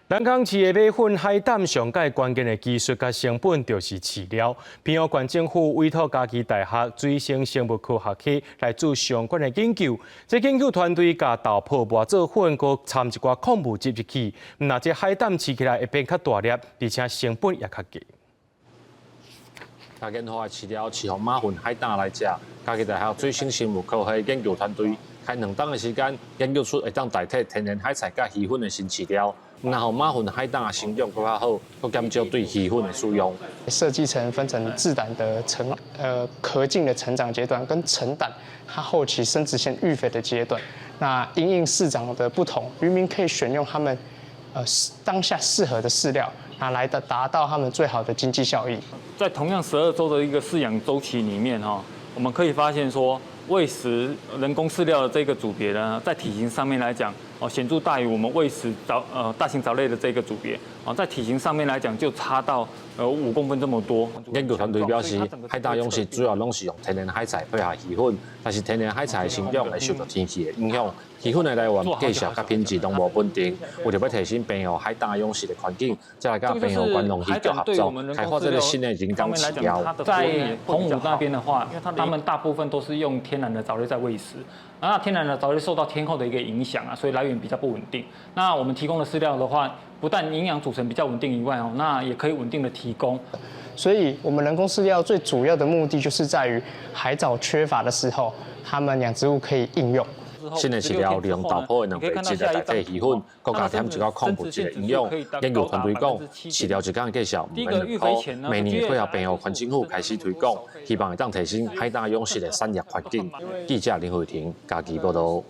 南港飼的馬糞海膽上蓋關鍵的技術佮成本就是飼料。澎湖縣政府委託嘉義大學水生生物科學系來做相關的研究。這研究團隊共豆粕磨做粉，閣摻一寡礦物質入去，若這海膽飼起來會變較大粒，而且成本也較低。共研發的飼料是予馬糞海膽來食。嘉義大學水生生物科學研究團隊開2冬的時間，研究出會當代替天然海菜佮魚粉的新飼料。然後馬糞海膽的成長閣較好，閣減少對魚粉的使用。設計成分成稚膽的殼莖的成長階段，跟成膽它後期生殖腺育肥的階段。那因應市場的不同，漁民可以選用他們當下適合的飼料，那來的達到他們最好的經濟效益。在同樣12週的一個飼養週期裡面，哈，我們可以發現說，餵食人工飼料的這個組別呢，在體型上面來講，哦，顯著大於我們餵食大型藻類的這個組別，哦，在體型上面來講就差到5公分這麼多。研究團隊表示，海膽養殖主要攏是用天然海菜配合魚粉，但是天然海菜的生長會受到天氣的影響，魚粉的來源、價數佮品質攏無穩定。為著欲提升澎湖海膽養殖的環境，才來佮澎湖縣農漁局合作，開發這個新的人工飼料。在澎湖那邊的話，他們大部分都是用天然的藻類在餵食，那天然的藻類受到天候的一個影響啊，所以來源比較不穩定。那我們提供的飼料的話，不但營養組成比較穩定以外哦，那也可以穩定的提供。所以，我們人工飼料最主要的目的就是在於海藻缺乏的時候，他們養殖戶可以應用。新的飼料利用豆粕的蛋白質來代替魚粉，閣加添一寡礦物質的營養。研究團隊講，飼料一工價數毋免2箍，明年會配合澎湖縣政府開始推廣，希望會當提升海膽養殖的產業環境。記者林慧婷嘉義報道。